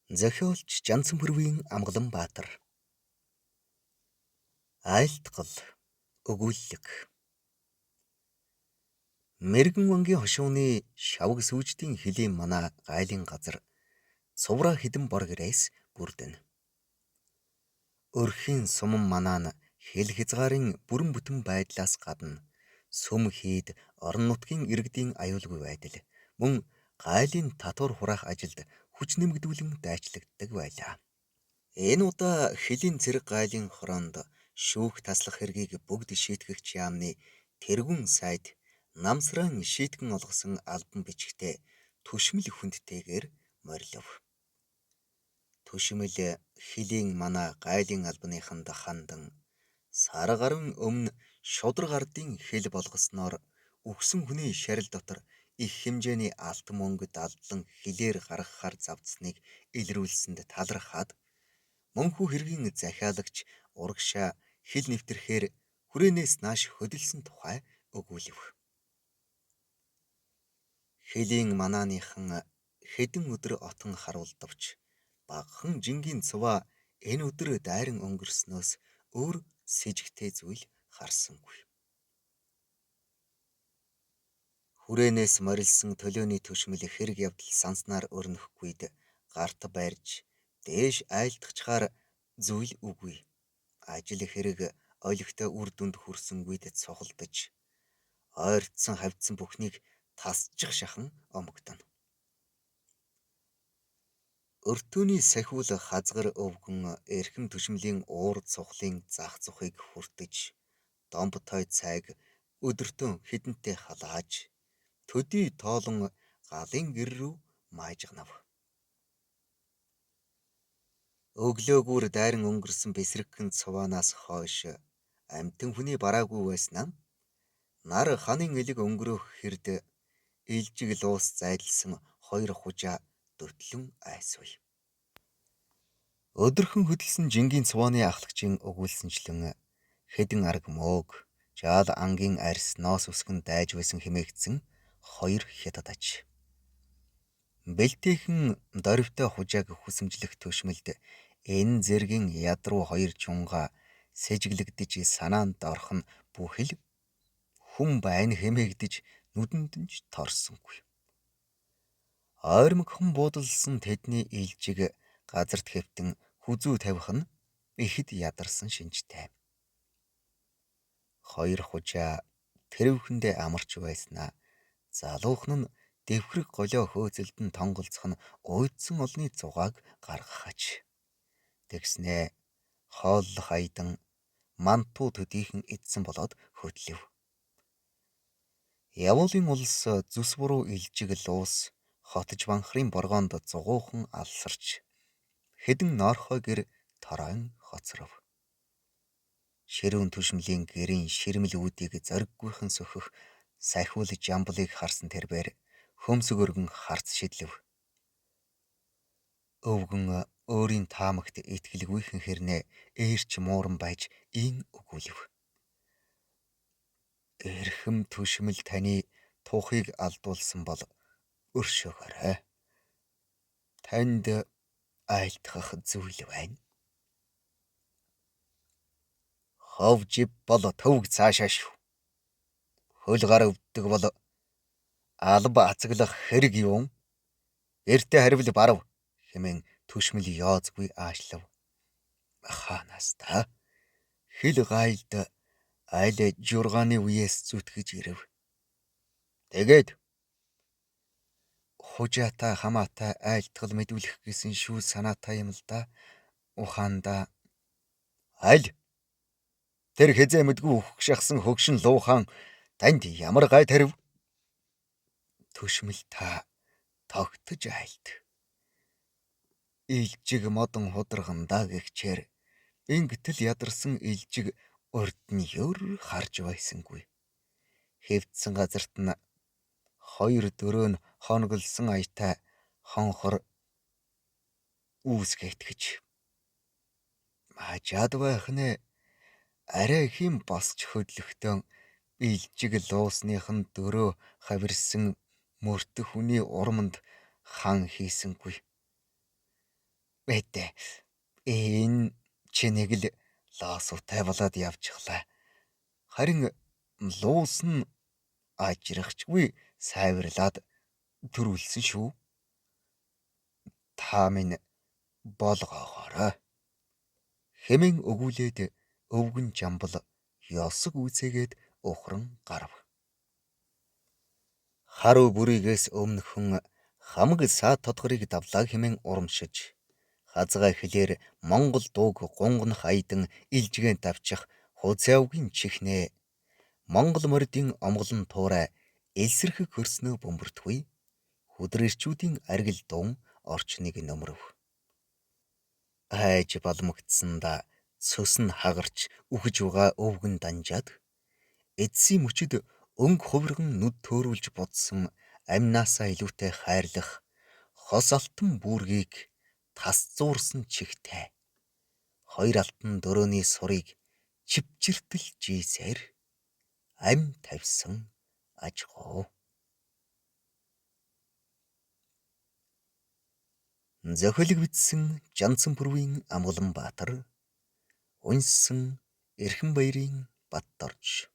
Зохиолч Жанцэнхүрвийн Амгаланбаатар. Айлтгал өгүүллэг. Мэргэн вангийн хошууны шавг сүүждийн хөлийн манаа гайлын газар цувраа хэдэн бор гэрээс бүрдэнэ. Өрхийн суман манаа нь хил хязгаарын бүрэн бүтэн байдлаас гадна сүм хийд орон нутгийн иргэдийн аюулгүй байдал мөн гайлын татвар хураах ажилд хүч нэмэгдүүлэн дайчлагддаг байлаа. Энэ удаа хөлийн цэрэг гайлын хороонд шүүх таслах хэргийг бүгд шийтгэгч яамны тэргүүн сайд Намсраан шийтгэн олгосон албан бичгтээ түшмэл хүндтэйгээр морилов. Түшмэл хөлийн манаа гайлын албаныханд хандан сар гаруйн өмнө шударга ардын хэл болгосноор үхсэн хүний шарил дотор их хэмжээний алт мөнгө далдлан хилээр гаргахаар завдсаныг илрүүлсэнд талархаад мөнхүү хэргийн захиалагч урагшаа хил нэвтрэхээр хүрээнээс нааш хөдөлсөн тухай өгүүлэв. Хөлийн манааныхан хэдэн өдөр отон харуулдавч багахан жингийн цуваа энэ өдөр дайран өнгөрснөөс өөр сэжигтэй зүйл харсангүй. Хүрээнээс морилсон төлөөний түшмэл хэрэг явдал санснаар өрнөхгүйд гарт барьж дээш айлтгачхаар зүйл үгүй. Ажил хэрэг олигтой үр дүнд хүрсэнгүйд цухалдаж ойртсон хавьдсан бүхнийг тасчих шахан омогдоно. Өртөөний сахиул хазгар өвгөн эрхэм түшмэлийн уур цухлын зах зухыг хүртэж домбтой цайг өдөртөө хэдэнтэй халааж төдий тоолон галын гэр рүү маажигнав. Өглөөгүүр дайран өнгөрсөн бэсрэгхэн цуваанаас хойш амьтан хүний бараагүй байсан нар ханын элэг өнгөрөөх хэрд илжиг луус зайлсан хоёр хужаа дөтлөн айсвэ. Өдөрхөн хөдөлсөн жингийн цувааны ахлагчийн өгүүлсэнчлэн хэдэн арга мөөг, жаал ангийн арьс ноос үсгэн дайж байсан хэмээгдсэн хоёр хятад аж. Бэлтээхэн дорвитой хужааг хүсэмжлэх түшмэлд энэ зэргийн ядруу хоёр чунгаа сэжиглэгдэж санаанд орох нь бүхэл хүн байна хэмээгдэж нүдэнд нь ч торсонгүй. Ойрмогхон буудалсан тэдний илжиг газарт хэвтэн хүзүү тавих нь ихэд ядарсан шинжтэй. Хоёр хужаа тэрвэхэндээ амарч байснаа залуухан нь дэвхрэг голио хөөцөлдөн тонголцох нь уйдсан олны зугааг гаргах аж. Тэгснээ хооллох айдан мантуу төдийхөн эдсэн болоод хөдлөв. Явуулын улс зүс буруу илжиг луус хотож банхрын боргоонд зугуухан алсарч хэдэн ноорхой гэр торойн хоцров. Ширүүн түшмэлийн гэрийн ширмэл үүдийг зориггүйхэн сөхөх сахиул жамблыг харсан тэрбээр хөмсөг өргөн харц шидлэв. Өвгөн өөрийн таамагт итгэлгүйхэн хэрнээ ээрч мууран байж ийн өгүүлэв. Эрхэм түшмэл таны тухыг алдуулсан бол өршөөгөөрэй. Танд айлтгах зүйл байна. Хов жив бол төвөг цаашаа шүү. Хөл гар өвддөг бол алба ацаглах хэрэг юм. Гэртээ харивл барав хэмээн түшмэл ёозгүй аашлав. Хаанаас та хил гайлд аль жургааны үеэс зүтгэж ирэв. Тэгээд хужаатай хамаатай айлтгал мэдүүлэх гэсэн шүү санаатай юм л да. Ухаанда аль тэр хэзээ мэдгүй үхэх шахсан хөгшин луухан танд ямар гай тарив? Түшмэл та тогтож айлт. Илжиг модон хударгандаа гэгчээр ингэтэл ядарсан илжиг урд нь ер харж байсангүй. Хэвдсэн газарт нь хоёр дөрөө нь хоноглосон аятай хонхор үүсгэтгэж. Мажаад байх нэ арай ихэм босч хөдлөхтөн илжиг луусных нь дөрөө хавирсан мөрдөх хүний урманд хан хийсэнгүй. Бэтэ. Энэ чи нэг л лоосуутай болоод явчихлаа. Харин луус нь ажрахчгүй сайварлаад төрүүлсэн шүү. Та минь болгоогоорой. Хэмээн өгүүлээд өвгөн Жамбал ёсог үүцээгээд ухран гарав. Харуу бүрийгээс өмнөхөн хамаг саад тодгорыг давлаа хэмээн урамшиж, хазгай хэлээр Монгол дууг гунгонох айдан илжигэн тавчих Хуцаавгийн чихнээ Монгол морьдын омголон туурай элсэрхэг хөрснөө бөмбөртгүй хүдрэрчүүдийн аргил дуун орчныг нөмрөв. Айж балмагдсандаа цөс нь хагарч үхэж байгаа өвгөн данжаад эцсийн мөчид өнгө хувирган нүд төөрүүлж будсан амнаасаа илүүтэй хайрлах хос алтан бүргийг тас зуурсан чихтэй хоёр алтан дөрөөний сурыг чивчэртэл жийсээр ам тавьсан аж гоо. Зохиолыг бичсэн Жанцан пүрвийн Амгалан Баатар, уншсан Эрхэн Баярын Батдорж.